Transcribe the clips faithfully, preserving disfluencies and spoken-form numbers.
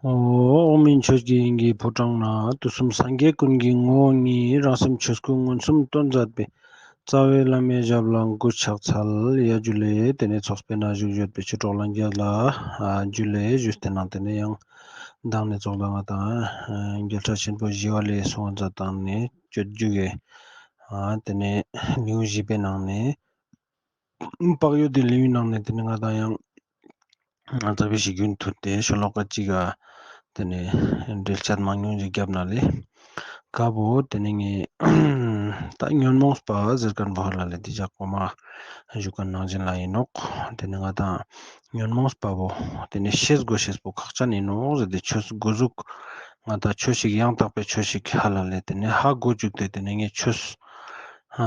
འོག་མིན་ཆོས་ཀྱི་དབྱིངས་ཀྱི་ཕོ་བྲང་ན། དུས་གསུམ་སངས་རྒྱས་ཀུན་གྱི་ངོ་བོ་ཉིད། རང་སེམས་ཆོས་སྐུ་མངོན་སུམ་སྟོན་མཛད་པའི། རྩ་བའི་བླ་མའི་ཞབས་ལ་གུས་ཕྱག་འཚལ། ཡ་ཇུ་ལེ། དེ་ནས་ཚོགས་པའི་ནང་བཞུགས་ཡོད་པའི་ཆོས་གྲོགས་ལྷན་རྒྱས་ལ་ཨ་ཇུ་ལེ་ཞུས་ཏེ་ནང་དེ་ནས་ཡང་མདང་ནས་ཚོགས་ལ་ང་དང་རྒྱལ་སྲས་ཆེན་པོ་ཞི་བ་ལྷས་གསུང་བ་མཛད་སྟངས་ནས་སྤྱོད་འཇུག་གི་ཨ་དེ་ནས་ལེའུ་བཞི་པའི་ནང་ནས། བག་ཡོད་དེ་ལེའུའི་ནང་ནས་དེ་ནས་ང་དང་ཡང་རྩ་བའི་གཞི་རྒྱུན་མཐུད་དེ་ཤོ་ལོ་ཀ་གཅིག་ག་དེ་ནས་འགྲེལ་བཤད་མང་ཉུང་ཞིག་བརྒྱབ་ན་ལེ། ཀ་བོ་དེ་ནས་ངས་ད་ཉོན་མོངས་པ་ཟེར་མཁན་བོ་ཧ་ལ་ལེ་དེ་ཅག་གོ་མ་ཞུ་མཁན་ནང་བཞིན་ལ་ཡིན་ནོག། དེ་ནས་ང་དང་ཉོན་མོངས་པ་བོ་དེ་ནས་ཤེས་དགོས་ཤེས་པོ་ཁག་ཅན་ཡིན་ནོག་ཟེར་ཏེ་ཆོས་འགོ་འཛུགས་ང་དང་ཆོས་ཤིག་ཡང་དག་པའི་ཆོས་ཤིག་ཧ་ལ་ལེ་དེ་ནས་ཧ་གོ་བཅུག་སྟེ་དེ་ནས་ངས་ཆོས་ཨ་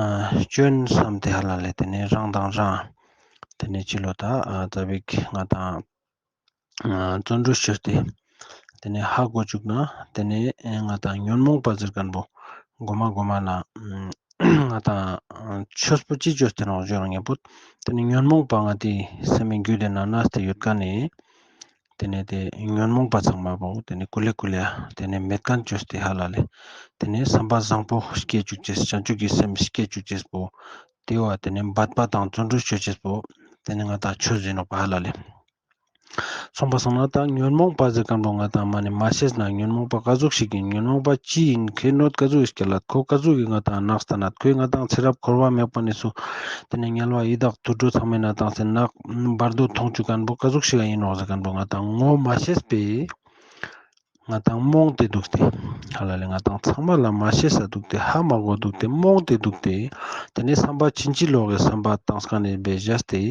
སྐྱོན་བསམ་སྟེ་ཧ་ལ་ལེ་དེ་ནས་རང་དང་རང་དེ་ནས་ཅི་ལོ་ད་ཨ་ཙ་བིག་ང་དང་ཨ་བརྩོན་འགྲུས་ཞུས་ཏེ་དེ་ནས་ཧ་གོ་བཅུག་ན་དེ་ནས་ཨེ་ང་དང་ཉོན་མོངས་པ་ཟེར་མཁན་བོ་གོ་མ་གོ་མ་ལ་ཨ་ང་དང་ཨ་ཆོས་པོ་ཅི་བཅོས་ཏེ་ནོག་ཞུ་རང་ངེས་པོ་དེ་ནས་ཉོན་མོངས་པ་ང་དེ་སེམས་མི་རྒྱུད་དེ་ན་གནས་ཏེ་ཡོད་མཁན་ནི། དེ་ནས་དེ་ཉོན་མོངས་པ་ཚང་མ་བོ་དེ་ནས་ཀུ་ལེ་ཀུ་ལེ་དེ་ནས་མེད་མཁན་བཅོས་ཏེ་ཧ་ལ་ལེ། དེ་ནས་བསམ་པ་བཟང་པོ་སྐྱེ་བཅུག་ཅེས་བྱང་ཆུབ་ཀྱི་སེམས་སྐྱེ་བཅུག་ཅེས་པོ། དེ་བ་དེ་ནས་འབད་པ་དང་བརྩོན་འགྲུས་བཅོ་ཅེས་པོ། དེ་ནས་ང་དང་ཆོས་ཟེར་ནོག་པ་ཧ་ལ་ལེ། སོང་པ་སང་ན་ད་ཉོན་མོངས་པ་ཟེར་མཁན་བོ་ང་དང་མ་ནས་མ་ཤེས་ན་ཉོན་མོངས་པ་ག་ཟུག་ཞིག་ཡིན། ཉོན་མོངས་པ་ཅི་ཡིན། ཁོའི་གནོད་ག་ཟུག་ཞིག་སྐྱེལ་ལ། ཁོ་ག་ཟུག་གི་ང་དང་ནགས་ལྟ་ན། ཁོས་ང་དང་ཚེ་རབས་འཁོར་བ་མེད་པ་ནས་སུ། དེ་ནས་དམྱལ་བ་ཡི་དྭགས་དུད་འགྲོ་ཚང་མའི་ནང་དང་སེ་ནག་བར་དོ་མཐོང་བཅུག་མཁན་བོ་ག་ཟུག་ཞིག་ཡིན་ནོག་ཟེར་མཁན་བོ་ང་དང་ངོ་མ་ཤེས་པས། ང་དང་རྨོངས་ཏེ་འདུག་སྟེ། ཧ་ལ་ལེ་ང་དང་ཚང་མ་ལ་མ་ཤེས་ས་འདུག་སྟེ་ཧ་མ་གོ་འདུག་སྟེ་རྨོངས་ཏེ་འདུག་སྟེ། དེ་ནས་བསམ་པ་ཕྱིན་ཅི་ལོག་གི་བསམ་པ་བཏང་སྐབས་ནས་འབད་བཞག་སྟེ།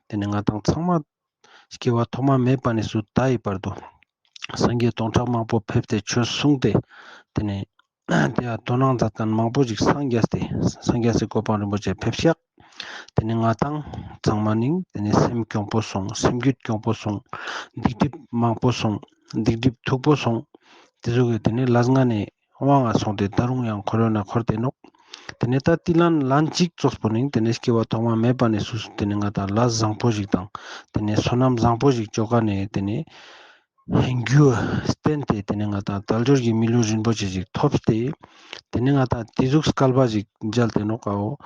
དེ་ནས་ང་དང་ཚང་མ་སྐྱེ་བ་ཐོག་མ་མེད་པ་ནས་སུ་ད་ཡི་བར་དུ། སངས་རྒྱས་སྟོང་ཕྲག་མང་པོ་ཕེབས་ཏེ་ཆོས་གསུངས་ཏེ། དེ་ནས་དེ་ཡང་དོ་སྣང་མཛད་མཁན་མང་པོ་ཞིག་སངས་རྒྱས་ཏེ་སངས་རྒྱས་སི་གོ་འཕང་རིན་པོ་ཆེ་ཕེབས་ཤག། དེ་ནས་ང་དང་ཚང་མ་ནིང་དེ་ནས་སེམས་གྱོང་པོ་སོང་། སེམས་རྒྱུད་གྱོང་པོ་སོང་། སྡིག་སྒྲིབ་མང་པོ་སོང་། སྡིག་སྒྲིབ་མཐུག་པོ་སོང་། དེ་ཟུག་གི་དེ་ནས་ལས་ངན་ནི་དབང་ང་སོང་སྟེ་ད་རུང་ཡང་འཁོར་བའི་ནང་འཁོར་ཏེ་ནོག། དེ་ནས་ད་དེ་ལན་ལན་གཅིག་ཙོགས་པོ་ནིང་དེ་ནས་སྐྱེ་བ་ཐོག་མ་མེད་པ་ནས་སུ་སུ་དེ་ནས་ང་དང་ལས་བཟང་པོ་ཞིག་དང་དེ་ནས་བསོད་ནམས་བཟང་པོ་ཞིག་བཅོ་ཀ་ནས་དེ་ནས་རྒྱུ་བསྟན་ཏེ་དེ་ནས་ང་དང་དལ་འབྱོར་གྱི་མི་ལུས་རིན་པོ་ཆེ་ཞིག་ཐོབ་སྟེ། དེ་ནས་ང་དང་དེ་ཟུག་སྐལ་པ་ཞིག་མཇལ་ཏེ་ནོག་ཨའོ།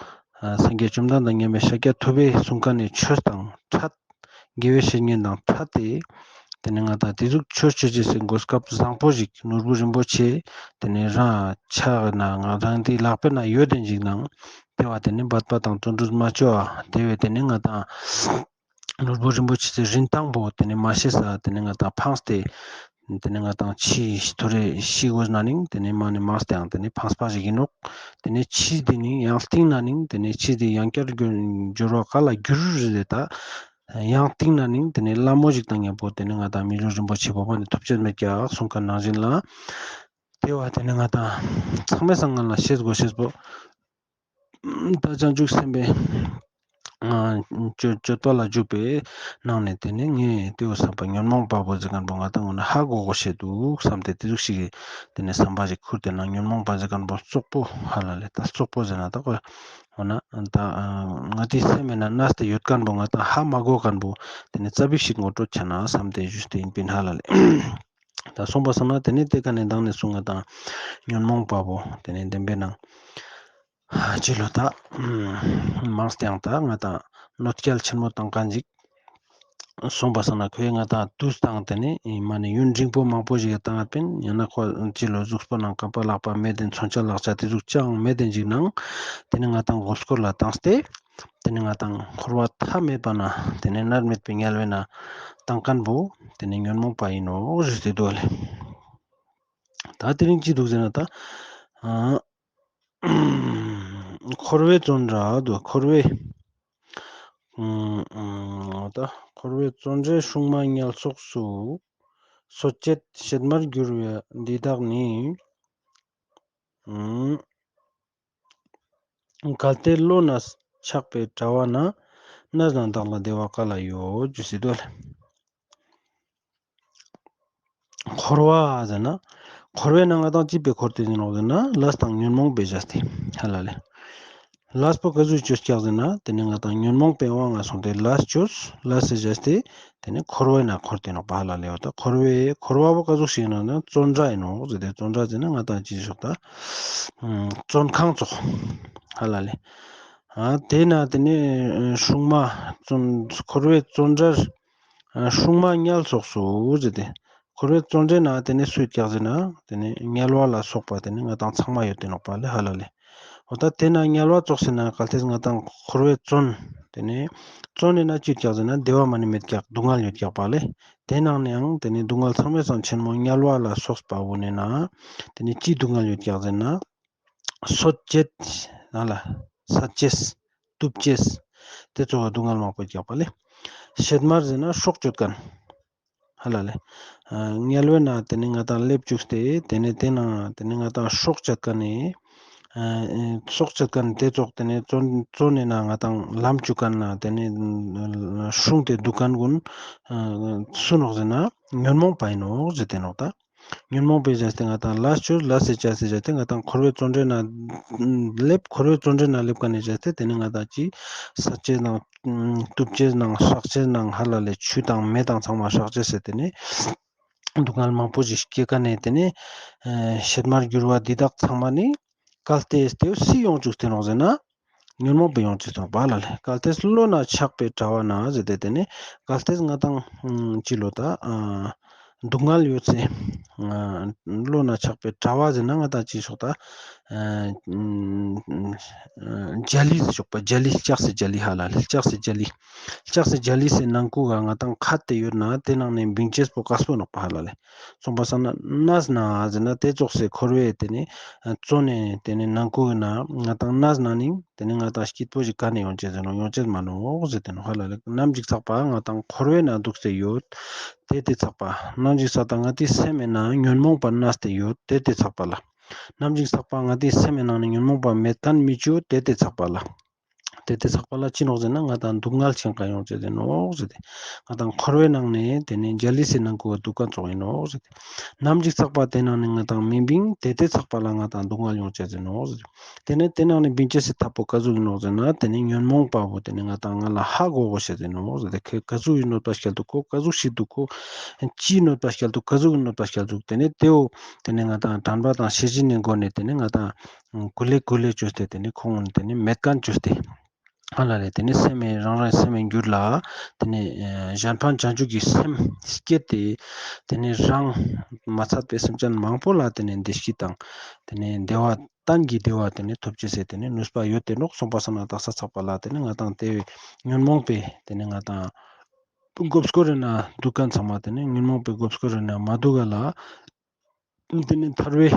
ཨ་སངས་རྒྱས་བཅོམ་ལྡན་འདས་མཉམ་མེད་ཤཱཀྱ་ཐུབ་པའི་གསུང་མཁན་ནི་ཆོས་དང་འཕྲད། དགེ་བའི་བཤེས་གཉེན་དང་འཕྲད་དེ། དེ་ནས་ང་དང་དེ་ཟུག་ཆོས་བཅོ་ཅེས་སི་གོ་སྐབས་བཟང་པོ་ཞིག་ནོར་བུ་རིན་པོ་ཆེ། དེ་ནས་རང་ཆ་ན་ང་རང་དེ་ལག་པའི་ནང་ཡོད་དེ་འཇིག་ནང་། དེ་བ་དེ་ནས་འབད་པ་དང་བརྩོན་འགྲུས་མ་བཅོ་བ་དེ་བས་དེ་ནས་ང་དང་ནོར་བུ་རིན་པོ་ཆེ་སི་རིན་ཐང་པོ་དེ་ནས་མ་ཤེས་ས་དེ་ནས་ང་དང་ཕངས་ཏེ། དེ་ནས་ང་དང་ཕྱི་ཐོ་རེ་ཤི་དགོས་ན་ནིང་དེ་ནས་མ་ནས་མང་སྟེའང་དེ་ནས་ཕངས་པ་ཞིག་ཡིན་ནོག། དེ་ནས་ཕྱི་དེ་ནིང་ཡང་སྟིང་ན་ནིང་དེ་ནས་ཕྱི་དེ་ཡང་བསྐྱར་འགྱུར་བ་ག་ལ་འགྱུར་རེ་ད། ཡང་སྟིང་ན་ནིང་དེ་ནས་ལ་མོ་ཞིག་དང་མཉམ་པོ་དེ་ནས་ང་དང་མི་ལུས་རིན་པོ་ཆེ་བོ་པ་ནས་ཐོབ་ཅེས་མེད་ཀྱག་གསུང་མཁན་ནང་བཞིན་ལ། དེ་བ་དེ་ནས་ང་དང་ཚང་མའི་སང་ང་ལ་ཤེས་དགོས་ཤེས་པོ། ད་བྱང་ཆུབ་སེམས་དཔའི་ཨ་སྤྱོད་སྤྱོད་པ་ལ་འཇུག་པའི་ནང་ནས་དེ་ནས་ངས་དེའུ་བསམ་པ་ཉོན་མོངས་པ་བོ་ཟེར་མཁན་བོ་ང་དང་འོ་ན་ཧ་གོ་གོ་ཤེས་འདུག་བསམ་སྟེ་དེ་ཟུག་ཞིག་གི་དེ་ནས་བསམ་པ་ཞིག་ཁུར་ཏེ་ན་ཉོན་མོངས་པ་ཟེར་མཁན་བོ་བཙོག་པོ་ཧ་ལ་ལེ་ད་བཙོག་པོ་ཟེར་ན་ད་ཁོ་འོ་ན་ད་ང་དེའི་སེམས་མེད་ན་གནས་ཏེ་ཡོད་མཁན་བོ་ང་དང་ཧ་མ་གོ་མཁན་བོ་དེ་ནས་ཙ་པིག་ཞིག་ངོ་སྤྲོད་ཆ་ན་བསམ་སྟེ་ཞུས་ཏེ་ཡིན་པིན་ཧ་ལ་ལེ། ད་སོང་པ་སང་ན་དེ་ནས་དེ་ཀ་ནས་མདང་ནས་གསུང་ང་དང་ཉོན་མོངས་པ་བོ་དེ་ནས་བདེན་པའི་ནང་ཅི་ལོ་ད། མང་སྟེ་ཡང་ད་ང་དང་གནོད་སྐྱེལ་ཆེན་མོ་བཏང་མཁན་ཅིག་སོང་པ་སང་ན་ཁོས་ང་དང་དུས་དང་དེ་ནས་མ་ནས་ཡུན་རིང་པོ་མང་པོ་ཞིག་བཏང་ཡོད་པིན། ཡང་ན་ཁོ་ཅི་ལོ་གཟུགས་པོ་ནང་རྐང་པ་ལག་པ་མེད་དེ་མཚོན་ཆ་ལག་ཆ་དེ་ཟུག་ཅང་མེད་དེ་འཇིག་ནང་དེ་ནས་ང་དང་མགོ་སྐོར་ལ་བཏང་སྟེ་དེ་ནས་ང་དང་འཁོར་བ་མཐའ་མེད་པ་ན་དེ་ནས་མནར་མེད་པའི་དམྱལ་བའི་ནང་བཏང་མཁན་བོ་དེ་ནས་ཉོན་མོངས་པ་ཡིན་ནོག་ཞུས་ཏེ་འདུག་ལེ། ད་དེ་རིང་ཅི་འདུག་ཟེར་ན་ད། ཨ། འཁོར་བའི་བཙོན་ར་དུ་འཁོར་བའི། ཨ་ད་འཁོར་བའི་བཙོན་རའི་སྲུང་མ་དམྱལ་སོགས་སུ། གསོད་བྱེད་གཤེད་མར་གྱུར་བ་འདི་དག་ནི། ཨ་གལ་ཏེ་བློ་ན་ཆགས་པའི་དྲ་བ་ན། གནས་ན་བདག་ལ་བདེ་བ་ག་ལ་ཡོད་ཞུས་ཏེ་འདུག་ལེ། འཁོར་བ་ཟེར་ན། འཁོར་བའི་ནང་ང་དང་ཅི་སྦེ་འཁོར་ཏེ་ཡིན་ནོག་ཟེར་ན་ལས་དང་ཉོན་མོངས་སྦེ་བྱས་ཏེ་ཧ་ལ་ལེ། ལས་པོ་ཀ་ཟུག་ཅོས་ཀྱག་ཟེར་ན་ཏེ་ནེ་ང་དང་ཉོན་མོངས་པའི་དབང་ང་སོང་སྟེ་ལས་ཅོས། ལས་ཟེར་ཅེས་ཏེ་ཏེ་ནེ་འཁོར་བའི་ནང་འཁོར་ཏེ་ནོག་པ་ཧ་ལ་ལེ། འོ་ད་འཁོར་བའི་འཁོར་བ་བོ་ཀ་ཟུག་ཞིག་ཨིན་ནོག་ན་བཙོན་ར་ཨིན་ནོག་ཟེར་ཏེ། བཙོན་ར་ཟེར་ན་ང་དང་ཅི་ཞོག་ད་བཙོན་ཁང་ཙོགས་ཧ་ལ་ལེ། ཨ་ཏེ་ན་ཏེ་ནེ་སྲུང་མ་བཙོན་འཁོར་བའི་བཙོན་རར་ཨ་སྲུང་མ་དམྱལ་སོགས་སུ་ཟེར་ཏེ། འཁོར་བའི་བཙོན་རའི་ནང་ཏེ་ནེ་སུ་ཡོད་ཀྱག་ཟེར་ན་ཏེ་ནེ་དམྱལ་བ་ལ་སོགས་པ་ཏེ་ནེ་ང་དང་ཚང་མ་ཡོད་དེ་ནོག་པ་ལེ་ཧ་ལ་ལེ། འོ་ད་ཏེ་ན་དམྱལ་བ་ཙོགས་ཟེར་ན་གལ་ཏེ་ང་དང་འཁོར་བའི་བཙོན་ཏེ་ནེ་བཙོན་ནི་ན་ཅི་ཡོད་ཀྱག་ཟེར་ན་བདེ་བ་མ་ནེ་མེད་ཀྱག་སྡུག་བསྔལ་ཡོད་ཀྱག་པ་ལེ། ཏེ་ནང་ནེ་ཡང་ཏེ་ནེ་སྡུག་བསྔལ་ཚང་མའི་སང་ཆེན་མོ་དམྱལ་བ་ལ་སོགས་པ་བོ་ནི་ན་ཏེ་ནེ་ཅི་སྡུག་བསྔལ་ཡོད་ཀྱག་ཟེར་ན། གསོད་བྱེད་ན་ལ་བསད་ཅེས་གཏུབ་ཅེས་ཏེ་ཙོགས་སྡུག་བསྔལ་མང་པོ་ཡོད་ཀྱག་པ་ལེ། ཤེད་མར་ཟེར་ན་སྲོག་གཅོད་མཁན་ཧ་ལ་ལེ། ཨ་དམྱལ་བའི་ནང་ཏེ་ནེ་ང་དང་སླེབས་བཅུག་སྟེ་ཏེ་ནེ་ཏེ་ནང་ཏེ་ནེ་ང་དང་སྲོག་གཅད་མཁན་ནི་ཨ་སྲོག་གཅད་མཁན་ཏེ་ཙོགས་ཏེ་ནེ་བཙོན་བཙོན་ནི་ནང་ང་དང་ལམ་བཅུག་མཁན་ན་ཏེ་ནེ་སྲུང་སྟེ་འདུག་མཁན་གུན་ཨ་སུ་ནོག་ཟེར་ན་ཉོན་མོངས་པ་ཨིན་ནོག་ཟེར་ཏེ་ནོག་ད། ཉོན་མོངས་པའི་བྱས་ཏེ་ང་དང་ལས་ཅོས། ལས་སི་བྱས་ཏེ་བྱས་ཏེ་ང་དང་འཁོར་བའི་བཙོན་རའི་ནང་སླེབས། འཁོར་བའི་བཙོན་རའི་ནང་སླེབས་མཁན་ནི་བྱས་ཏེ་ཏེ་ནེ་ང་དང་ཅི་བསད་ཅེས་ནང་གཏུབ་ཅེས་ནང་སྲེག་ཅེས་ནང་ཧ་ལ་ལེ་ཆུ་དང་མེ་དང་ཚང་མ་སྲེག་ཅེས་ཟེར་ཏེ་ནེ་སྡུག་བསྔལ་མང་པོ་ཞིག་སྐྱེ་མཁན་ནི་ཏེ་ནེ་ཨ་ཤེད་མར་གྱུར་བ་འདི་དག་ཚང་མ་ནི་གལ་ཏེ་ཏེ་སུ་ཡོང་བཅུག་སྟེ་ནོག་ཟེར་ན། ཉོན་མོངས་པའི་ཡོང་ཅེས་སོང་པ་ལ་ལེ། གལ་ཏེ་བློ་ན་ཆགས་པའི་དྲ་བ་ན་ཟེར་ཏེ་ཏེ་ནེ་གལ་ཏེ་ང་དང་ཅི་ལོ་ད་ཨ་སྡུག་བསྔལ་ཡོད་ཚེ་ཨ་བློ་ན་ཆགས་པའི་དྲ་བ་ཟེར་ན་ང་དང་ཅི་ཞོག་ད་ཨ་ཨ་རྒྱ་ལི་ཟེར་ཞོག་པ། རྒྱ་ལི་ལྕགས་སི་རྒྱ་ལི་ཧ་ལ་ལེ། ལྕགས་སི་རྒྱ་ལི་ལྕགས་སི་རྒྱ་ལི་སི་ནང་ཁུག་ག་ང་དང་ཁ་ཏེ་ཡོད་ན་ཏེ་ནང་ནེ་བིང་ཅེས་པོ་ཀ་སྤོ་ནོག་པ་ཧ་ལ་ལེ། སོང་པ་སང་ན་གནས་ན་ཟེར་ན་ཏེ་ཙོགས་སི་འཁོར་བའི་ཏེ་ནེ་བཙོན་ནི་ཏེ་ནེ་ནང་ཁུག་ན་ང་དང་གནས་ན་ནི་ཏེ་ནེ་ང་དང་སྐྱིད་པོ་ཞིག་ག་ནེ་ཡོང་ཅེས་ཟེར་ནོག། ཡོང་ཅེས་མ་ནོག་ཟེར་ཏེ་ནོག་ཧ་ལ་ལེ། ནམ་ཞིག་ཚག་པ་ང་དང་འཁོར་བའི་ནང་འདུག་སྟེ་ཡོད། ཏེ་ཏེ་ཚག་པ་ནམ་ཞིག་ཚག་ད་ང་དང་སེམས་ནང་ཉོན་མོངས་པ་གནས་ཏེ་ཡོད། ཏེ་ཏེ་ཚག་པ་ལ། ནམ་ཞིག་ཚག་པ་ང་དང་སེམས་ནང་ནེ་ཉོན་མོངས་པ་མེད་མཁན་མི་ཅོ། ཏེ་ཏེ་ཚག་པ་ལ། ཏེ་ཏེ་ཚག་པ་ལ་ཅི་ནོག་ཟེར་ན་ང་དང་སྡུག་བསྔལ་ཆེན་ཁ་ཡོང་ཅེས་ཟེར་ནོག་ཟེར་ཏེ། ང་དང་འཁོར་བའི་ནང་ནེ་ཏེ་ནེ་རྒྱ་ལི་སི་ནང་ཁུག་ག་འདུག་མཁན་ཙོགས་ཨིན་ནོག་ཟེར་ཏེ། ནམ་ཞིག་ཚག་པ་ཏེ་ནང་ནེ་ང་དང་མི་བིང་། ཏེ་ཏེ་ཚག་པ་ལ་ང་དང་སྡུག་བསྔལ་ཡོང་ཅེས་ཟེར་ནོག་ཟེར་ཏེ། ཏེ་ནེ་ཏེ་ནང་ནེ་བིང་ཅེས་སི་ཐབས་པོ་ཀ་ཟུག་ཨིན་ནོག་ཟེར་ན་ཏེ་ནེ་ཉོན་མོངས་པ་བོ་ཏེ་ནེ་ང་དང་ང་ལ་ཧ་གོ་གོ་ཤེས་ཟེར་ནོག་ཟེར་ཏེ། ཁོ་ཀ་ཟུག་གི་གནོད་པ་སྐྱལ་འདུག་གོ། ཀ་ཟུག་ཞིག་འདུག་གོ། ཅིའི་གནོད་པ་སྐྱལ་འདུག། ཀ་ཟུག་གི་གནོད་པ་སྐྱལ་འདུག། ཏེ་ནེ་ཏེའོ་ཏེ་ནེ་ང་དང་དྲན་པ་དང་ཤེས་བཞིན་ནི་སྒོ་ནེ་ཏེ་ནེ་ང་དང་ཀུ་ལེ་ཀུ་ལེ་ཅོས་ཏེ་ཏེ་ནེ་ཁོང་ཏེ་ནེ་མེད་མཁན་ཅོས་ཏེ། ཧ་ལ་ལེ། ཏེ་ནེ་སེམས་རང་རང་སེམས་རྒྱུད་ལ་ཏེ་ནེ་ཨ་གཞན་ཕན་བྱང་ཆུབ་ཀྱི་སེམས་སྐྱེད་དེ་ཏེ་ནེ་རང་མ་ཚད་པའི་སེམས་ཅན་མང་པོ་ལ་ཏེ་ནེ་བདེ་སྐྱིད་དང་ཏེ་ནེ་བདེ་བ་གཏན་གྱི་བདེ་བ་ཏེ་ནེ་ཐོབ་ཅེས་སི་ཏེ་ནེ་ནུས་པ་ཡོད་དེ་ནོག། སོང་པ་སང་ན་དག་ས་ཚག་པ་ལ་ཏེ་ནེ་ང་དང་ཏེ་ཉོན་མོངས་པའི་ཏེ་ནེ་ང་དང་མགོ་སྐོར་རི་ནང་འདུག་མཁན་ཚང་མ་ཏེ་ནེ་ཉོན་མོངས་པའི་མགོ་སྐོར་རི་ནང་མ་འདུག་ག་ལ། ཏེ་ནེ་ཐར་པའི་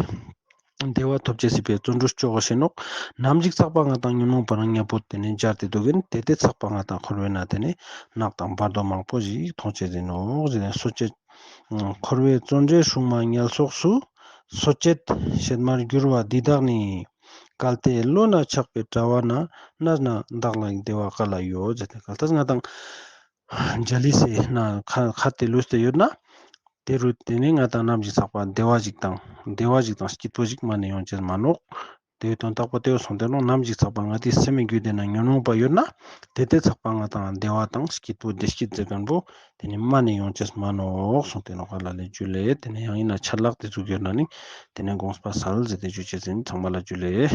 བདེ་བ་ཐོབ་ཅེས་སི་ཕིའ་བརྩོན་འགྲུས་ཅོ་གོ་ཤེས་ནོག། ནམ་ཞིག་ཚག་པ་ང་དང་ཉོན་མོངས་པ་རང་ཉམ་པོ་ཏེ་ནེ་འབྱར་ཏེ་འདུག་གིན། ཏེ་ཏེ་ཚག་པ་ང་དང་འཁོར་བའི་ནང་ཏེ་ནེ་ནག་དང་བར་དོ་མང་པོ་ཞིག་མཐོང་ཅེས་ཨིན་ནོག་ཟེར་ཏེ། གསོད་བྱེད་འཁོར་བའི་བཙོན་རའི་སྲུང་མ་དམྱལ་སོགས་སུ། གསོད་བྱེད་ཤེད་མར་གྱུར་བ་འདི་དག་ནི། གལ་ཏེ་བློ་ན་ཆགས་པའི་དྲ་བ་ན། གནས་ན་བདག་ལ་བདེ་བ་ག་ལ་ཡོད་ཟེར་ཏེ། གལ་ཏེ་ང་དང་རྒྱ་ལི་སི་ནང་ཁ་ཁ་ཏེ་ལུས་ཏེ་ཡོད་ན། ཏེ་རུ་ཏེ་ནེ་ང་དང་ནམ་ཞིག་ཚག་པ་བདེ་བ་ཞིག་དང་བདེ་བ་ཞིག་དང་སྐྱིད་པོ་ཞིག་མ་ནེ་ཡོང་ཅེས་མ་ནོག། ཏེའི་དོན་དག་པོ་ཏེའོ་སོང་སྟེ་ནོག། ནམ་ཞིག་ཚག་པ་ང་དང་སེམས་རྒྱུད་ཏེ་ན་ཉོན་མོངས་པ་ཡོད་ན། ཏེ་ཏེ་ཚག་པ་ང་དང་བདེ་བ་དང་སྐྱིད་པོ་བདེ་སྐྱིད་ཟེར་མཁན་པོ་ཏེ་ནེ་མ་ནེ་ཡོང་ཅེས་མ་ནོག་སོང་སྟེ་ནོག་ག་ལ་ལེ། ཇུ་ལེ། ཏེ་ནེ་ཡང་ཨིན་ན་ཆ་ལག་ཏེ་ཟུག་ཡོད་ན་ནི་ཏེ་ནེ་དགོངས་པ་སལ་ཟེར་ཏེ་ཞུ་ཅེས་ཨིན། ཚང་མ་ལ་ཇུ་ལེ།